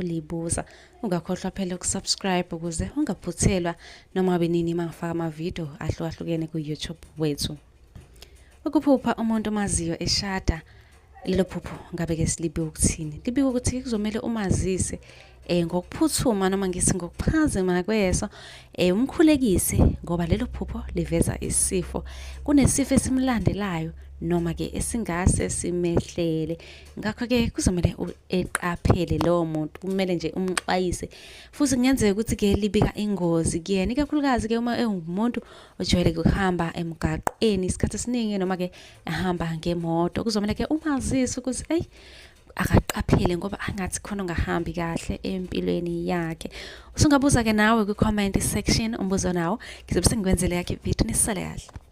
ulibuza. Ungakhohlwa phela ukusubscribe ukuze ungaphuthelwa noma ngabe nini uma ngifaka amavidiyo ahlukahlukene ku-YouTube wethu. Ukuphupha umuntu omaziyo eshada lelo phupho ngabe ke silibika ukuthini? Libika ukuthi kuzomele umazise eh ngokuphuthuma noma ngithi ngokuphazima kweso eh umkhulekise ngoba lelo phupho liveza isifo. Kunesifo esimlandelayo noma ke esingase simehlele. Ngakho ke kuzomele eqaphele lowo muntu, kumele nje umxwayise. Futhi kungenzeka ukuthi ke libika ingozi kuyena, ikakhulukazi ke uma engumuntu ojwayele ukuhamba emgaqweni isikhathi esiningi noma ke ehamba ngemoto kuzomele ke umazise ukuthi eyi akaqaphele ngoba angathi khona ongahambi kahle empilweni yakhe. Usungabuza ke nawe kwi-comment section umbuzo nawo, ngizobe sengikwenzele yakhe ividiyo. Nisale kahle.